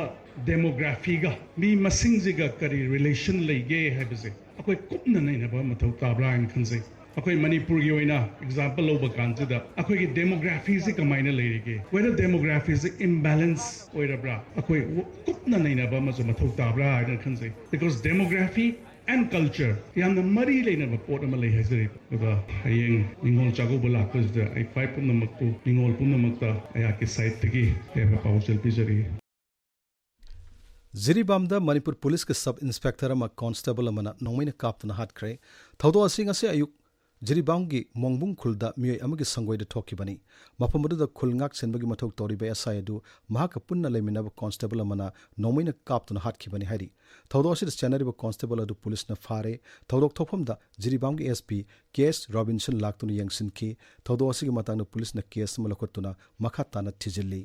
demography ꯒ, ꯃꯤ ꯃꯁꯤꯡꯁꯤꯒ ꯀꯔꯤ relation ꯂꯩꯒꯦ ꯍꯥꯏꯕꯁꯦ ꯑꯩꯈꯣꯏ ꯀꯨꯞꯅ ꯅꯩꯅꯕ ꯃꯊꯧ ꯇꯥꯕ꯭ꯔꯥ ꯍꯥꯏꯅ ꯈꯟꯖꯩ꯫ ꯑꯩꯈꯣꯏ ꯃꯅꯤꯄꯨꯔꯒꯤ ꯑꯣꯏꯅ example ꯂꯧꯕ ꯀꯥꯟꯁꯤꯗ, ꯑꯩꯈꯣꯏꯒꯤ demography ꯁꯤ ꯀꯃꯥꯏꯅ ꯂꯩꯔꯤꯒꯦ, whether demography ꯁꯤ imbalance ꯑꯣꯏꯔꯕ꯭ꯔꯥ, ꯑꯩꯈꯣꯏ ꯀꯨꯞꯅ ꯅꯩꯅꯕ ꯑꯃꯁꯨ ꯃꯊꯧ ꯇꯥꯕ꯭ꯔꯥ ꯍꯥꯏꯅ ꯈꯟꯖꯩ꯫ Because demography and culture ꯌꯥꯝꯅ ꯃꯔꯤ ꯂꯩꯅꯕ ꯄꯣꯠ ꯑꯃ ꯂꯩ ꯍꯥꯏꯖꯔꯤꯕ꯫ ꯑꯗꯨꯒ ꯍꯌꯦꯡ ꯅꯤꯉꯣꯜ ꯆꯥꯛꯀꯧꯕ ꯂꯥꯛꯄꯁꯤꯗ ꯑꯩ ꯈ꯭ꯋꯥꯏ ꯄꯨꯝꯅꯃꯛꯄꯨ, ꯅꯤꯉꯣꯜ ꯄꯨꯝꯅꯃꯛꯇ ꯑꯩꯍꯥꯛꯀꯤ side ꯇꯒꯤ ꯌꯥꯏꯐ ꯄꯥꯎꯖꯦꯜ ꯄꯤꯖꯔꯤ꯫ ꯖꯤꯔꯤꯕꯥꯝꯗ ꯃꯅꯤꯄꯨꯔ ꯄꯨꯂꯤꯁꯀꯤ ꯁꯕ ꯏꯟꯁꯄꯦꯛꯇꯔ ꯑꯃ ꯀꯣꯟꯁꯇꯦꯕꯜ ꯑꯃꯅ ꯅꯣꯡꯃꯩꯅ ꯀꯥꯞꯇꯨꯅ ꯍꯥꯠꯈ꯭ꯔꯦ꯫ ꯊꯧꯗꯣꯛ ꯑꯁꯤ ꯉꯁꯤ ꯑꯌꯨꯛ ꯖꯤꯔꯤꯕꯥꯝꯒꯤ ꯃꯣꯡꯕꯨꯡ ꯈꯨꯜꯗ ꯃꯤꯑꯣꯏ ꯑꯃꯒꯤ ꯁꯪꯒꯣꯏꯗ ꯊꯣꯛꯈꯤꯕꯅꯤ꯫ ꯃꯐꯝ ꯑꯗꯨꯗ ꯈꯨꯜ ꯉꯥꯛ ꯁꯦꯟꯕꯒꯤ ꯃꯊꯧ ꯇꯧꯔꯤꯕ ꯑꯦꯁ ꯑꯥꯏ ꯑꯗꯨ ꯃꯍꯥꯛꯀ ꯄꯨꯟꯅ ꯂꯩꯃꯤꯟꯅꯕ ꯀꯣꯟꯁꯇꯦꯕꯜ ꯑꯃꯅ ꯅꯣꯡꯃꯩꯅ ꯀꯥꯞꯇꯨꯅ ꯍꯥꯠꯈꯤꯕꯅꯤ ꯍꯥꯏꯔꯤ꯫ ꯊꯧꯗꯣꯛ ꯑꯁꯤꯗ ꯆꯦꯟꯅꯔꯤꯕ ꯀꯣꯟꯁꯇꯦꯕꯜ ꯑꯗꯨ ꯄꯨꯂꯤꯁꯅ ꯐꯥꯔꯦ꯫ ꯊꯧꯗꯣꯛ ꯊꯣꯛꯐꯝꯗ ꯖꯤꯔꯤꯕꯥꯝꯒꯤ ꯑꯦꯁ ꯄꯤ ꯀꯦ ꯑꯦꯁ ꯔꯣꯕꯤꯟꯁꯟ ꯂꯥꯛꯇꯨꯅ ꯌꯦꯡꯁꯤꯟꯈꯤ꯫ ꯊꯧꯗꯣꯛ ꯑꯁꯤꯒꯤ ꯃꯇꯥꯡꯗ ꯄꯨꯂꯤꯁꯅ ꯀꯦꯁ ꯑꯃ ꯂꯧꯈꯠꯇꯨꯅ ꯃꯈꯥ ꯇꯥꯅ ꯊꯤꯖꯤꯜꯂꯤ꯫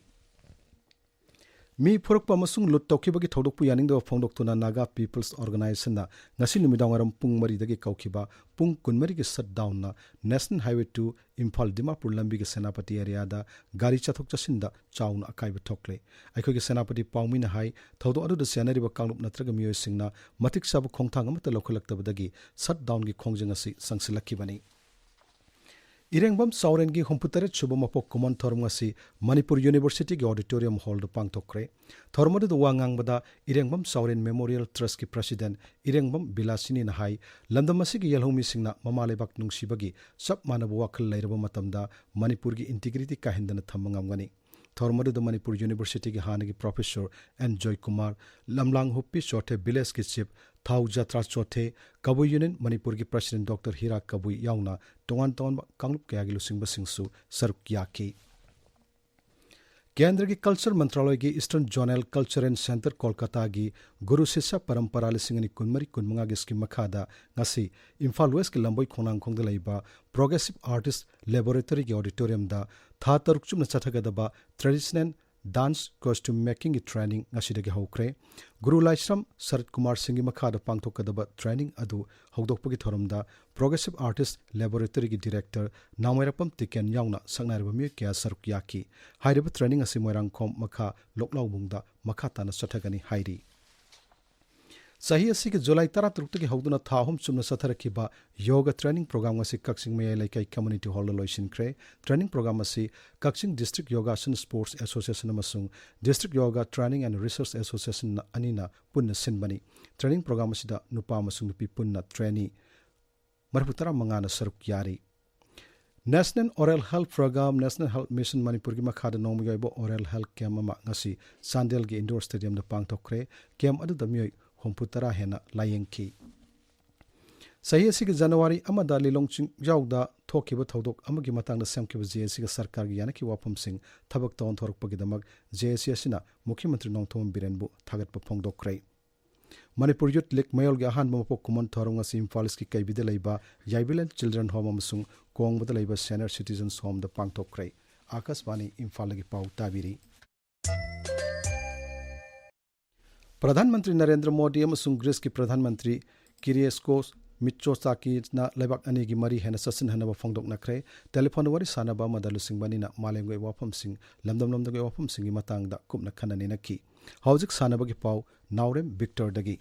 ꯃꯤ ꯐꯨꯔꯛꯄ ꯑꯃꯁꯨꯡ ꯂꯨꯠ ꯇꯧꯈꯤꯕꯒꯤ ꯊꯧꯗꯣꯛꯄꯨ ꯌꯥꯅꯤꯡꯗꯕ ꯐꯣꯡꯗꯣꯛꯇꯨꯅ ꯅꯥꯒꯥ ꯄꯤꯄꯜꯁ ꯑꯣꯔꯒꯅꯥꯏꯖꯦꯁꯟꯅ ꯉꯁꯤ ꯅꯨꯃꯤꯗꯥꯡꯋꯥꯏꯔꯝ ꯄꯨꯡ ꯃꯔꯤꯗꯒꯤ ꯀꯧꯈꯤꯕ ꯄꯨꯡ ꯀꯨꯟꯃꯔꯤꯒꯤ ꯁꯠ ꯗꯥꯎꯟꯅ national highway two Imphal Dimapur ꯂꯝꯕꯤꯒꯤ ꯁꯦꯅꯥꯄꯇꯤ ꯑꯦꯔꯤꯌꯥꯗ ꯒꯥꯔꯤ ꯆꯠꯊꯣꯛ ꯆꯠꯁꯤꯟꯗ ꯆꯥꯎꯅ ꯑꯀꯥꯏꯕ ꯊꯣꯛꯂꯦ꯫ ꯑꯩꯈꯣꯏꯒꯤ ꯁꯦꯅꯥꯄꯇꯤ ꯄꯥꯎꯃꯤꯅ ꯍꯥꯏ, ꯊꯧꯗꯣꯛ ꯑꯗꯨꯗ ꯆꯦꯟꯅꯔꯤꯕ ꯀꯥꯡꯂꯨꯞ ꯅꯠꯇ꯭ꯔꯒ ꯃꯤꯑꯣꯏꯁꯤꯡꯅ ꯃꯇꯤꯛ ꯆꯥꯕ ꯈꯣꯡꯊꯥꯡ ꯑꯃꯠꯇ ꯂꯧꯈꯠꯂꯛꯇꯕꯗꯒꯤ ꯁꯠ ꯗꯥꯎꯟꯒꯤ ꯈꯣꯡꯖꯪ ꯑꯁꯤ ꯆꯪꯁꯤꯜꯂꯛꯈꯤꯕꯅꯤ꯫ ꯏꯔꯦꯡꯕꯝ ꯆꯥꯎꯔꯦꯟꯒꯤ ꯍꯨꯝꯐꯨꯇꯔꯦꯠ ꯁꯨꯕ ꯃꯄꯣꯛ ꯀꯨꯝꯑꯣꯟ ꯊꯧꯔꯝ ꯉꯁꯤ ꯃꯅꯤꯄꯨꯔ ꯌꯨꯅꯤꯚꯔꯁꯤꯇꯤꯒꯤ ꯑꯣꯗꯤꯇꯣꯔꯤꯌꯝ ꯍꯣꯜꯗ ꯄꯥꯡꯊꯣꯛꯈ꯭ꯔꯦ꯫ ꯊꯧꯔꯝ ꯑꯗꯨꯗ ꯋꯥ ꯉꯥꯡꯕꯗ ꯏꯔꯦꯡꯕꯝ ꯆꯥꯎꯔꯦꯟ ꯃꯦꯃꯣꯔꯤꯌꯦꯜ ꯇ꯭ꯔꯁꯀꯤ ꯄ꯭ꯔꯁꯤꯗꯦꯟ ꯏꯔꯦꯡꯕꯝ ꯕꯤꯂꯥꯁꯤꯅꯤꯅ ꯍꯥꯏ, ꯂꯝꯗꯝ ꯑꯁꯤꯒꯤ ꯌꯦꯜꯍꯧꯃꯤꯁꯤꯡꯅ ꯃꯃꯥ ꯂꯩꯕꯥꯛ ꯅꯨꯡꯁꯤꯕꯒꯤ ꯆꯞ ꯃꯥꯟꯅꯕ ꯋꯥꯈꯜ ꯂꯩꯔꯕ ꯃꯇꯝꯗ ꯃꯅꯤꯄꯨꯔꯒꯤ ꯏꯟꯇꯤꯒ꯭ꯔꯤꯇꯤ ꯀꯥꯏꯍꯟꯗꯅ ꯊꯝꯕ ꯉꯝꯒꯅꯤ꯫ ꯊꯧꯔꯝ ꯑꯗꯨꯗ ꯃꯅꯤꯄꯨꯔ ꯌꯨꯅꯤꯚꯔꯁꯤꯇꯤꯒꯤ ꯍꯥꯟꯅꯒꯤ ꯄ꯭ꯔꯣꯐꯦꯁꯔ ꯑꯦꯟ ꯖꯣꯏꯀꯨꯃꯥꯔ, ꯂꯝꯂꯥꯡ ꯍꯨꯞꯄꯤ ꯆꯣꯊꯦ ꯚꯤꯂꯦꯖꯀꯤ ꯆꯤꯐ ꯊꯥꯎ ꯖꯇ꯭ꯔꯥ ꯆꯣꯊꯦ, ꯀꯕꯨꯏ ꯌꯨꯅꯤꯌꯟ ꯃꯅꯤꯄꯨꯔꯒꯤ ꯄ꯭ꯔꯁꯤꯗꯦꯟ ꯗꯣꯛꯇꯔ ꯍꯤꯔꯥ ꯀꯕꯨꯏ ꯌꯥꯎꯅ ꯇꯣꯉꯥꯟ ꯇꯣꯉꯥꯟꯕ ꯀꯥꯡꯂꯨꯞ ꯀꯌꯥꯒꯤ ꯂꯨꯆꯤꯡꯕꯁꯤꯡꯁꯨ ꯁꯔꯨꯛ ꯌꯥꯈꯤ꯫ ꯀꯦꯟꯗ꯭ꯔꯒꯤ ꯀꯜꯆꯔ ꯃꯟꯇ꯭ꯔꯥꯂꯣꯏꯒꯤ eastern zonal cultural centre ꯀꯣꯜꯀꯇꯥꯒꯤ ꯒꯨꯔꯨ ꯁꯤꯁ꯭ꯌ ꯄꯔꯝꯄꯔꯥ ꯂꯤꯁꯤꯡ ꯑꯅꯤ ꯀꯨꯟꯃꯔꯤ ꯀꯨꯟꯃꯉꯥꯒꯤ ꯁ꯭ꯀꯤꯝ ꯃꯈꯥꯗ ꯉꯁꯤ ꯏꯝꯐꯥꯜ ꯋꯦꯁꯀꯤ ꯂꯝꯕꯣꯏ ꯈꯣꯡꯅꯥꯡꯈꯣꯡꯗ ꯂꯩꯕ ꯄ꯭ꯔꯣꯒ꯭ꯔꯦꯁꯤꯞ ꯑꯥꯔꯇꯤꯁ ꯂꯦꯕꯣꯔꯦꯇꯔꯤꯒꯤ ꯑꯣꯗꯤꯇꯣꯔꯤꯌꯝꯗ ꯊꯥ ꯇꯔꯨꯛ ꯆꯨꯞꯅ ꯆꯠꯊꯒꯗꯕ ꯇ꯭ꯔꯦꯗꯤꯁꯅꯦꯜ ꯗꯥꯟꯁ ꯀꯣꯁꯇ꯭ꯌꯨꯝ ꯃꯦꯀꯤꯡꯒꯤ ꯇ꯭ꯔꯦꯅꯤꯡ ꯉꯁꯤꯗꯒꯤ ꯍꯧꯈ꯭ꯔꯦ꯫ ꯒꯨꯔꯨ ꯂꯥꯏꯁ꯭ꯔꯝ ꯁꯔꯠ ꯀꯨꯃꯥꯔ ꯁꯤꯡꯒꯤ ꯃꯈꯥꯗ ꯄꯥꯡꯊꯣꯛꯀꯗꯕ ꯇ꯭ꯔꯦꯅꯤꯡ ꯑꯗꯨ ꯍꯧꯗꯣꯛꯄꯒꯤ ꯊꯧꯔꯝꯗ ꯄ꯭ꯔꯣꯒ꯭ꯔꯦꯁꯤꯞ ꯑꯥꯔꯇꯤꯁ ꯂꯦꯕꯣꯔꯦꯇꯔꯤꯒꯤ ꯗꯤꯔꯦꯛꯇꯔ ꯅꯥꯎꯃꯩꯔꯥꯛꯄꯝ ꯇꯤꯀꯦꯟ ꯌꯥꯎꯅ ꯁꯛꯅꯥꯏꯔꯕ ꯃꯤꯑꯣꯏ ꯀꯌꯥ ꯁꯔꯨꯛ ꯌꯥꯈꯤ꯫ ꯍꯥꯏꯔꯤꯕ ꯇ꯭ꯔꯦꯅꯤꯡ ꯑꯁꯤ ꯃꯣꯏꯔꯥꯡꯈꯣꯝ ꯃꯈꯥ ꯂꯣꯛꯂꯥꯎꯕꯨꯡꯗ ꯃꯈꯥ ꯇꯥꯅ ꯆꯠꯊꯒꯅꯤ ꯍꯥꯏꯔꯤ꯫ ꯆꯍꯤ ꯑꯁꯤꯒꯤ ꯖꯨꯂꯥꯏ ꯇꯔꯥꯇꯔꯨꯛꯇꯒꯤ ꯍꯧꯗꯨꯅ ꯊꯥ ꯑꯍꯨꯝ ꯆꯨꯞꯅ ꯆꯠꯊꯔꯛꯈꯤꯕ ꯌꯣꯒ ꯇ꯭ꯔꯦꯅꯤꯡ ꯄ꯭ꯔꯣꯒ꯭ꯔꯥꯝ ꯑꯁꯤ ꯀꯛꯆꯤꯡ ꯃꯌꯥꯏ ꯂꯩꯀꯥꯏ ꯀꯝꯃ꯭ꯌꯨꯅꯤꯇꯤ ꯍꯣꯜꯗ ꯂꯣꯏꯁꯤꯟꯈ꯭ꯔꯦ꯫ ꯇ꯭ꯔꯦꯅꯤꯡ ꯄ꯭ꯔꯣꯒ꯭ꯔꯥꯝ ꯑꯁꯤ Kakching district Yogasana sports association ꯑꯃꯁꯨꯡ district yoga training and research association ꯑꯅꯤꯅ ꯄꯨꯟꯅ ꯁꯤꯟꯕꯅꯤ꯫ ꯇ꯭ꯔꯦꯅꯤꯡ ꯄ꯭ꯔꯣꯒ꯭ꯔꯥꯝ ꯑꯁꯤꯗ ꯅꯨꯄꯥ ꯑꯃꯁꯨꯡ ꯅꯨꯄꯤ ꯄꯨꯟꯅ ꯇ꯭ꯔꯦꯅꯤ ꯃꯔꯤꯐꯨ ꯇꯔꯥ ꯃꯉꯥꯅ ꯁꯔꯨꯛ ꯌꯥꯔꯤ꯫ National Oral Health Program, National Health Mission ꯃꯅꯤꯄꯨꯔꯒꯤ ꯃꯈꯥꯗ ꯅꯣꯡꯃꯒꯤ ꯑꯣꯏꯕ Oral Health Camp ꯑꯃ ꯉꯁꯤ ꯆꯥꯟꯗꯦꯜꯒꯤ Indoor Stadiumꯗ ꯄꯥꯡꯊꯣꯛꯈ꯭ꯔꯦ꯫ Camp ꯑꯗꯨꯗ ꯃꯤꯑꯣꯏ ꯍꯨꯝꯐꯨ ꯇꯔꯥ ꯍꯦꯟꯅ ꯂꯥꯌꯦꯡꯈꯤ꯫ ꯆꯍꯤ ꯑꯁꯤꯒꯤ ꯖꯅꯋꯥꯔꯤ ꯑꯃꯗ ꯂꯤꯂꯣꯡ ꯆꯤꯡꯖꯥꯎꯗ ꯊꯣꯛꯈꯤꯕ ꯊꯧꯗꯣꯛ ꯑꯃꯒꯤ ꯃꯇꯥꯡꯗ ꯁꯦꯝꯈꯤꯕ J A C ꯒ ꯁꯔꯀꯥꯔꯒꯤ ꯌꯥꯅꯈꯤꯕ ꯋꯥꯐꯝꯁꯤꯡ ꯊꯕꯛꯇ ꯑꯣꯟꯊꯣꯔꯛꯄꯒꯤꯗꯃꯛ J A C ꯑꯁꯤꯅ ꯃꯨꯈ꯭ꯌ ꯃꯟꯇ꯭ꯔꯤ ꯅꯣꯡꯊꯣꯝꯕꯝ ꯕꯤꯔꯦꯟꯕꯨ ꯊꯥꯒꯠꯄ ꯐꯣꯡꯗꯣꯛꯈ꯭ꯔꯦ꯫ ꯃꯅꯤꯄꯨꯔ ꯌꯨꯠ ꯂꯤꯒ ꯃꯌꯣꯜꯒꯤ ꯑꯍꯥꯟꯕ ꯃꯄꯣꯛ ꯀꯨꯝꯑꯣꯟ ꯊꯧꯔꯝ ꯉꯁꯤ ꯏꯝꯐꯥꯜ ꯏꯁꯀꯤ ꯀꯩꯕꯤꯗ ꯂꯩꯕ ꯌꯥꯏꯕꯤꯂꯦꯟ ꯆꯤꯜꯗ꯭ꯔꯦꯟ ꯍꯣꯝ ꯑꯃꯁꯨꯡ ꯀꯣꯡꯕꯗ ꯂꯩꯕ ꯁꯦꯅꯤꯌꯔ ꯁꯤꯇꯤꯖꯟꯁ ꯍꯣꯝꯗ ꯄꯥꯡꯊꯣꯛꯈ꯭ꯔꯦ꯫ ꯑꯥꯀꯥꯁꯕꯥꯅꯤ ꯏꯝꯐꯥꯜꯗꯒꯤ ꯄꯥꯎ ꯇꯥꯕꯤꯔꯤ꯫ ꯄ꯭ꯔꯙꯥꯟ ꯃꯟꯇ꯭ꯔꯤ ꯅꯔꯦꯟꯗ꯭ꯔ ꯃꯣꯗꯤ ꯑꯃꯁꯨꯡ ꯒ꯭ꯔꯤꯁꯀꯤ ꯄ꯭ꯔꯙꯥꯟ ꯃꯟꯇ꯭ꯔꯤ ꯀꯤꯔꯤꯌꯦꯁꯀꯣꯁ ꯃꯤꯠꯁꯣꯇꯥꯀꯤꯁꯅ ꯂꯩꯕꯥꯛ ꯑꯅꯤꯒꯤ ꯃꯔꯤ ꯍꯦꯟꯅ ꯆꯠꯁꯤꯟꯍꯟꯅꯕ ꯐꯣꯡꯗꯣꯛꯅꯈ꯭ꯔꯦ꯫ ꯇꯦꯂꯤꯐꯣꯟ ꯋꯥꯔꯤ ꯁꯥꯟꯅꯕ ꯑꯃꯗ ꯂꯨꯆꯤꯡꯕ ꯑꯅꯤꯅ ꯃꯥꯂꯦꯝꯒꯤ ꯑꯣꯏꯕ ꯋꯥꯐꯝꯁꯤꯡ, ꯂꯝꯗꯝ ꯂꯝꯗꯝꯒꯤ ꯑꯣꯏꯕ ꯋꯥꯐꯝꯁꯤꯡꯒꯤ ꯃꯇꯥꯡꯗ ꯀꯨꯞꯅ ꯈꯟꯅ ꯅꯩꯅꯈꯤ꯫ ꯍꯧꯖꯤꯛ ꯁꯥꯟꯅꯕꯒꯤ ꯄꯥꯎ ꯅꯥꯎꯔꯦꯝ ꯚꯤꯛꯇꯔꯗꯒꯤ꯫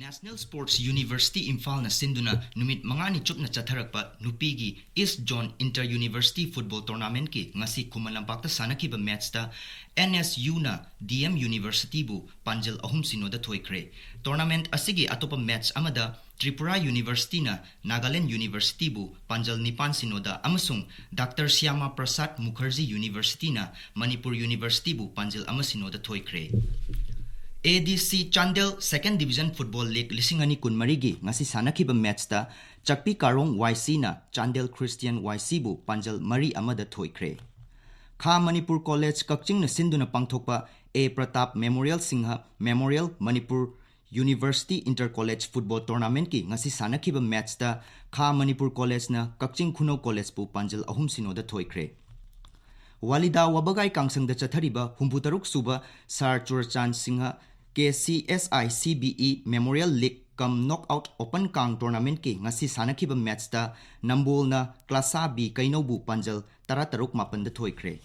National Sports University ꯏꯝꯐꯥꯜꯅ ꯁꯤꯟꯗꯨꯅ ꯅꯨꯃꯤꯠ ꯃꯉꯥꯅꯤ ꯆꯨꯞꯅ ꯆꯠꯊꯔꯛꯄ ꯅꯨꯄꯤꯒꯤ East Zone Inter University Football Tournamentꯀꯤ ꯉꯁꯤ ꯈꯨꯃꯟ ꯂꯝꯄꯥꯛꯇ ꯁꯥꯟꯅꯈꯤꯕ ꯃꯦꯠꯆꯇ N S Uꯅ D M Universityꯕꯨ ꯄꯥꯟꯖꯜ ꯑꯍꯨꯝ ꯁꯤꯅꯣꯗ ꯊꯣꯏꯈ꯭ꯔꯦ꯫ Tournament ꯑꯁꯤꯒꯤ ꯑꯇꯣꯞꯄ ꯃꯦꯠꯆ ꯑꯃꯗ ꯇ꯭ꯔꯤꯄꯨꯔꯥ Universityꯅ ꯅꯥꯒꯥꯂꯦꯟ Universityꯕꯨ ꯄꯥꯟꯖꯜ ꯅꯤꯄꯥꯟ ꯁꯤꯅꯣꯗ ꯑꯃꯁꯨꯡ ꯗꯥꯛꯇꯔ ꯁ꯭ꯌꯥꯃꯥ ꯄ꯭ꯔꯁꯥꯗ ꯃꯨꯈꯔꯖꯤ Universityꯅ ꯃꯅꯤꯄꯨꯔ Universityꯕꯨ ꯄꯥꯟꯖꯜ ꯑꯃ ꯁꯤꯅꯣꯗ ꯊꯣꯏꯈ꯭ꯔꯦ꯫ A D C Chandel Second Division Football League ꯂꯤꯁꯤꯡ ꯑꯅꯤ ꯀꯨꯟꯃꯔꯤꯒꯤ ꯉꯁꯤ ꯁꯥꯟꯅꯈꯤꯕ ꯃꯦꯠꯆꯇ ꯆꯛꯄꯤ ꯀꯥꯔꯣꯡ Y Cꯅ ꯆꯥꯟꯗꯦꯜ Christian Y Cꯕꯨ ꯄꯥꯟꯖꯜ ꯃꯔꯤ ꯑꯃꯗ ꯊꯣꯏꯈ꯭ꯔꯦ꯫ ꯈꯥ ꯃꯅꯤꯄꯨꯔ ꯀꯣꯂꯦꯖ ꯀꯛꯆꯤꯡꯅ ꯁꯤꯟꯗꯨꯅ ꯄꯥꯡꯊꯣꯛꯄ A Pratap memorial Singha memorial Manipur University Inter College Football Tournamentꯀꯤ ꯉꯁꯤ ꯁꯥꯟꯅꯈꯤꯕ ꯃꯦꯠꯆꯇ ꯈꯥ ꯃꯅꯤꯄꯨꯔ ꯀꯣꯂꯦꯖꯅ ꯀꯛꯆꯤꯡ ꯈꯨꯅꯧ ꯀꯣꯂꯦꯖꯄꯨ ꯄꯥꯟꯖꯜ ꯑꯍꯨꯝ ꯁꯤꯅꯣꯗ ꯊꯣꯏꯈ꯭ꯔꯦ꯫ ꯋꯥꯂꯤꯗꯥ ꯋꯥꯕꯒꯥꯏ ꯀꯥꯡꯁꯪꯗ ꯆꯠꯊꯔꯤꯕ ꯍꯨꯝꯐꯨꯇꯔꯨꯛ ꯁꯨꯕ ꯁꯥꯔ ꯆꯨꯔꯆꯥꯟ Singh K C S I C B E Memorial League cum Knockout Open ꯀꯥꯡ Tournamentꯀꯤ ꯉꯁꯤ ꯁꯥꯟꯅꯈꯤꯕ ꯃꯦꯠꯆꯇ ꯅꯝꯕꯣꯜꯅ ꯀ꯭ꯂꯥꯁꯥ B ꯀꯩꯅꯧꯕꯨ ꯄꯥꯟꯖꯜ ꯇꯔꯥꯇꯔꯨꯛ ꯃꯥꯄꯟꯗ ꯊꯣꯏꯈ꯭ꯔꯦ꯫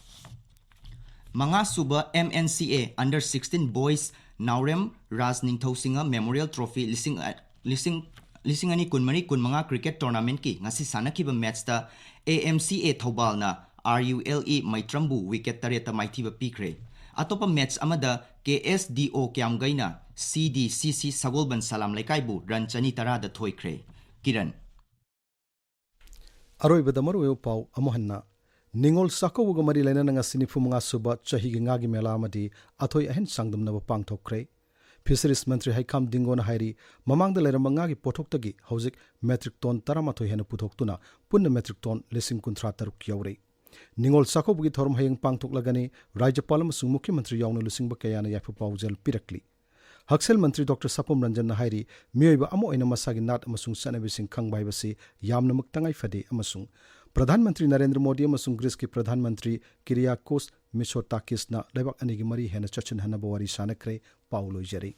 ꯃꯉꯥ ꯁꯨꯕ M N C A Under Sixteen Boys ꯅꯥꯎꯔꯦꯝ ꯔꯥꯖ ꯅꯤꯡꯊꯧ ꯁꯤꯡꯍ Memorial Trophy ꯂꯤꯁꯤꯡ, ꯂꯤꯁꯤꯡ, ꯂꯤꯁꯤꯡ ꯑꯅꯤ ꯀꯨꯟꯃꯔꯤ ꯀꯨꯟꯃꯉꯥ cricket tournamentꯀꯤ ꯉꯁꯤ ꯁꯥꯟꯅꯈꯤꯕ ꯃꯦꯠꯆꯇ A M C A ꯊꯧꯕꯥꯜꯅ R U L E ꯃꯩꯇ꯭ꯔꯝꯕꯨ wicket ꯇꯔꯦꯠꯇ ꯃꯥꯏꯊꯤꯕ ꯄꯤꯈ꯭ꯔꯦ꯫ ꯑꯇꯣꯞꯄ ꯃꯦꯠꯆ ꯑꯃꯗ K S D O ꯀ꯭ꯌꯥꯝꯒꯩꯅ ꯁꯤ ꯗꯤ ꯁꯤ ꯁꯤ ꯁꯒꯣꯜꯕꯟ ꯁꯂꯥꯝ ꯂꯩꯀꯥꯏꯕꯨ ꯔꯟ ꯆꯅꯤ ꯇꯔꯥꯗ ꯊꯣꯏꯈ꯭ꯔꯦ꯫ ꯀꯤꯔꯟ꯫ ꯑꯔꯣꯏꯕꯗ ꯃꯔꯨꯑꯣꯏꯕ ꯄꯥꯎ ꯑꯃꯨꯛ ꯍꯟꯅ꯫ ꯅꯤꯉꯣꯜ ꯆꯥꯛꯀꯧꯕꯒ ꯃꯔꯤ ꯂꯩꯅꯅ ꯉꯁꯤ ꯅꯤꯐꯨ ꯃꯉꯥ ꯁꯨꯕ ꯆꯍꯤꯒꯤ ꯉꯥꯒꯤ ꯃꯦꯂꯥ ꯑꯃꯗꯤ ꯑꯊꯣꯏ ꯑꯍꯦꯟ ꯆꯥꯡꯗꯝꯅꯕ ꯄꯥꯡꯊꯣꯛꯈ꯭ꯔꯦ꯫ ꯐꯤꯁꯔꯤꯁ ꯃꯟꯇ꯭ꯔꯤ ꯍꯩꯈꯥꯝ ꯗꯤꯡꯒꯣꯅ ꯍꯥꯏꯔꯤ, ꯃꯃꯥꯡꯗ ꯂꯩꯔꯝꯕ ꯉꯥꯒꯤ ꯄꯣꯠꯊꯣꯛꯇꯒꯤ ꯍꯧꯖꯤꯛ ꯃꯦꯇ꯭ꯔꯤꯛ ꯇꯣꯟ ꯇꯔꯥꯃꯥꯊꯣꯏ ꯍꯦꯟꯅ ꯄꯨꯊꯣꯛꯇꯨꯅ ꯄꯨꯟꯅ ꯃꯦꯇ꯭ꯔꯤꯛ ꯇꯣꯟ ꯂꯤꯁꯤꯡ ꯀꯨꯟꯊ꯭ꯔꯥ ꯇꯔꯨꯛ ꯌꯧꯔꯦ꯫ ꯅꯤꯉꯣꯜ ꯆꯥꯛꯀꯧꯕꯒꯤ ꯊꯧꯔꯝ ꯍꯌꯦꯡ ꯄꯥꯡꯊꯣꯛꯂꯒꯅꯤ꯫ ꯔꯥꯖ꯭ꯌꯄꯥꯜ ꯑꯃꯁꯨꯡ ꯃꯨꯈ꯭ꯌ ꯃꯟꯇ꯭ꯔꯤ ꯌꯥꯎꯅ ꯂꯨꯆꯤꯡꯕ ꯀꯌꯥꯅ ꯌꯥꯏꯐ ꯄꯥꯎꯖꯦꯜ ꯄꯤꯔꯛꯂꯤ꯫ ꯍꯛꯁꯦꯜ ꯃꯟꯇ꯭ꯔꯤ ꯗꯣꯛꯇꯔ ꯁꯥꯄꯝ ꯔꯟꯖꯟꯅ ꯍꯥꯏꯔꯤ, ꯃꯤꯑꯣꯏꯕ ꯑꯃ ꯑꯣꯏꯅ ꯃꯁꯥꯒꯤ ꯅꯥꯠ ꯑꯃꯁꯨꯡ ꯆꯠꯅꯕꯤꯁꯤꯡ ꯈꯪꯕ ꯍꯥꯏꯕꯁꯤ ꯌꯥꯝꯅꯃꯛ ꯇꯉꯥꯏ ꯐꯗꯦ ꯑꯃꯁꯨꯡ ꯄ꯭ꯔꯙꯥꯟ ꯃꯟꯇ꯭ꯔꯤ ꯅꯔꯦꯟꯗ꯭ꯔ ꯃꯣꯗꯤ ꯑꯃꯁꯨꯡ ꯒ꯭ꯔꯤꯁꯀꯤ ꯄ꯭ꯔꯙꯥꯟ ꯃꯟꯇ꯭ꯔꯤ ꯀꯤꯔꯤꯌꯥꯀꯣꯁ ꯃꯤꯁꯣꯇꯥꯀꯤꯁꯅ ꯂꯩꯕꯥꯛ ꯑꯅꯤꯒꯤ ꯃꯔꯤ ꯍꯦꯟꯅ ꯆꯠꯁꯤꯟꯍꯟꯅꯕ ꯋꯥꯔꯤ ꯁꯥꯅꯈ꯭ꯔꯦ꯫ ꯄꯥꯎ ꯂꯣꯏꯖꯔꯦ꯫